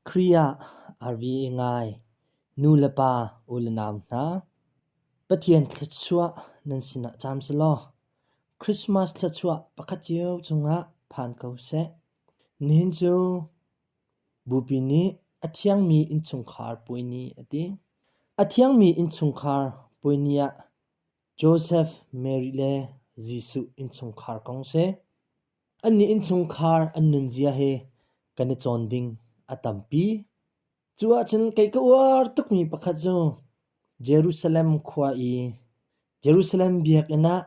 Khrih ah RVA ngai nu le pa u le nau hna, Pathian thluachuah nan sinah caam selaw Christmas thluachuah pakhat cio cungah phan ko seh. Nihin cu Bupi nih a thiangmi innchungkhar puai ni a ti. A thiangmi innchungkhar puai ni ah Joseph, Mary le Jesuh innchungkhar kong si. Annih innchungkhar an nunzia hi kan i cawn ding a tampi. Cu ahcun kei ka uar tukmi pakhat cu Jerusalem khua i Jerusalem biakinn ah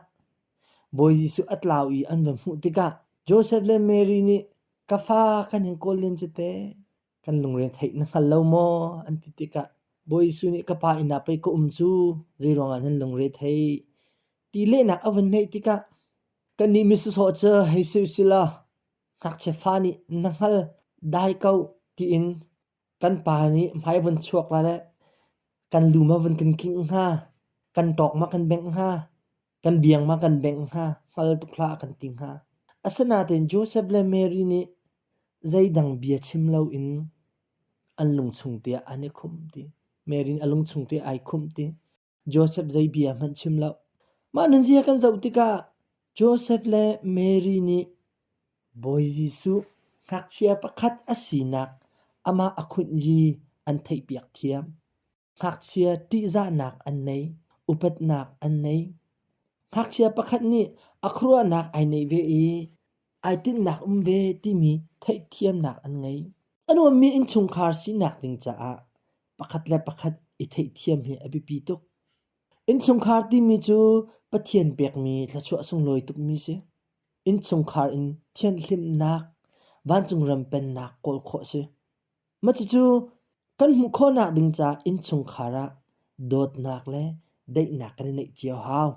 Bawi Jesuh a tlau i an va hmuh tikah Joseph le Mary nih ka fa kan hin kawl len cu teh kan lungre theih na hngal lo maw an ti tikah Bawi Jesuh nih ka pa inn ah pei ka um cu zeiruangah nan lungre theih ti lehnak a vun neih tikah kannih mi sawsawh cu hei si usila ngakchia fa nih na hngal dai ko tiin kan pa nih hmai vun chuak la le kan lu ma vun kan kingh hnga kan tawk ma kan bengh hnga kan biang ma kan bengh hnga hngal tuk hlah kan ti hnga asinain Joseph le Mary nih zeidang bia chim loin an lungchung te ah an i khumh ti Mary nih a lungchung te ai khumh ti Joseph zei bia hmanh chim lo. Mah nunzia kan zoh tikah Joseph le Mary nih Bawi Jesuh ngakchia pakhat a sinak amah a khunh i an theihpiak thiam. Ngakchia ṭihzahnak an nei, upatnak an nei. Ngakchia pakhat nih a khuaruahnak ai neih ve i ai tinhnak um ve timi theihthiamnak an ngei. A nuammi innchungkhar sinak ding caah pakhat le pakhat i theihthiam hi a biapi tuk. Innchungkhar timi cu Pathian pekmi thluachuah sunglawi tukmi si. Innchungkhar in thianhhlimhnak, vancung ram pennak kawl khawh si. Mah cucu kan hmuh khawhnak ding caah innchungkhar ah dawtnak le daihnak kan i neih cio hau.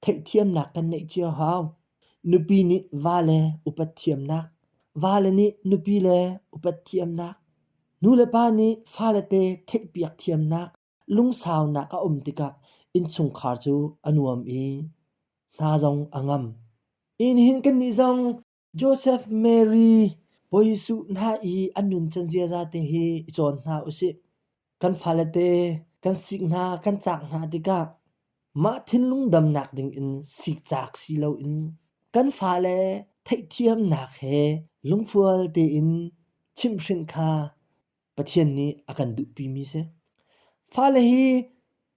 Theihthiamnak kan neih cio hau. Nupi nih vale upat thiamnak, vale nih nupi le upat thiamnak, nu le pa nih fale te theihpiak thiamnak, lungsaunak a um tikah innchungkhar cu a nuam i hna zong a ngam. Inn hin kannih zong Joseph, Mary, Bawi Jesuh hna i an nuncan ziaza te hi i cawn hna usih. Kan fale te kan sik hna, kan caak hna tikah mah thinlung damnak dingin sikcaak si loin kan fale theihthiamnak he lungfual tein chimhhrinh kha Pathian nih a kan duhpimi si. Fale hi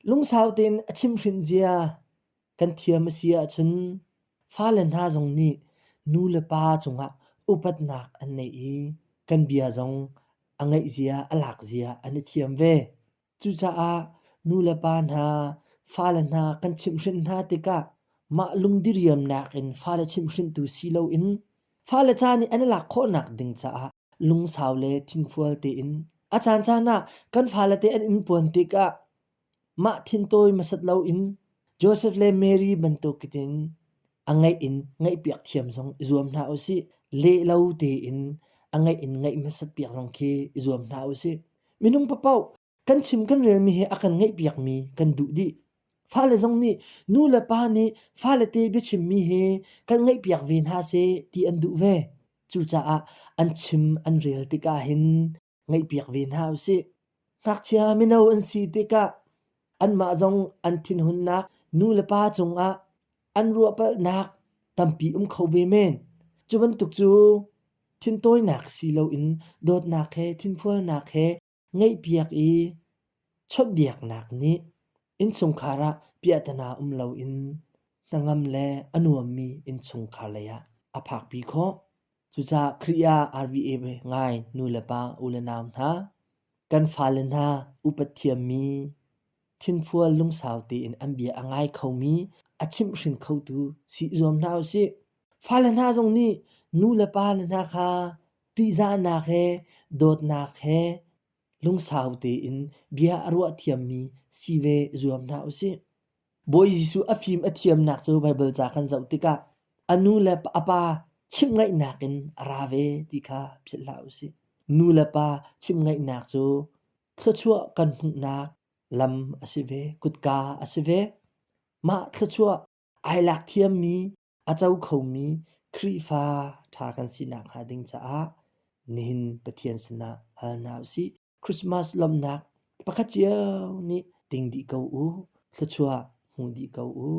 lungsau tein a chimhhrinh zia kan thiam a si ahcun fale hna zong nih nu le pa cungah upatnak an neih i kan bia zong a ngaih zia, a lak zia an i thiam ve. Cucaah nu le pa hna, fale hna kan chimhhrinh hna tikah mah lungdiriamnak in fale chimhhrinhtu si loin fale ca nih an i lak khawhnak ding caah lungsau le thinfual tein a caancaan ah kan fale te an inpuan tikah mah thintawi hmasat loin Joseph le Mary bantukin a ngaih in ngaihpiak thiam zong i zuam hna usih. Leh lo tein a ngaih in ngaih hmasat piak zong khi i zuam hna usih. Minung paohpaoh kan chim kan relmi hi a kan ngaihpiakmi kan duh dih. Fale zong nih nu le pa nih fale te biachimmi hi kan ngaihpiak ve hna seh ti an duh ve. Cucaah an chim an rel tikah hin ngaihpiak ve hna usih. Ngakchia mino an si tikah anmah zong an thinhunnak nu le pa cungah an ruahpalhnak tampi um kho ve men. Cu bantuk cu thintawinak si loin dawtnak he thinfualnak he ngaihpiak i chawnhbiaknak nih innchungkhar ah piahtana um loin hnangam le a nuammi innchungkhar lei ah a phakpi khawh. Cucaah Khrih ah RVA ngai nu le pa u le nau hna, kan fale hna upat thiammi, thinfual lungsau tein an bia a ngai khomi, a chimhhrin khotu si i zuam hna usih. Fale hna zong nih nu le pa le hna kha ṭihzahnak he dawtnak he lungsau tein bia a ruah thiammi si ve i zuam hna usih. Bawi Jesuh a fim a thiamnak cu Baibal ca kan zoh tikah a nu le a pa chimhngaihnak in a ra ve ti kha philh hlah usih. Nu le pa chimhngaihnak cu thluachuah kan hmuhnak lam a si ve, kutka a si ve. Mah thluachuah ai lak thiammi, a co khomi Khrihfa ṭha kan sinak hnga ding caah. Nihin Pathian sinah hal hna usih. Christmas lawmhnak pakhat cio nih ting dih ko u, thluachuah hmu dih ko u.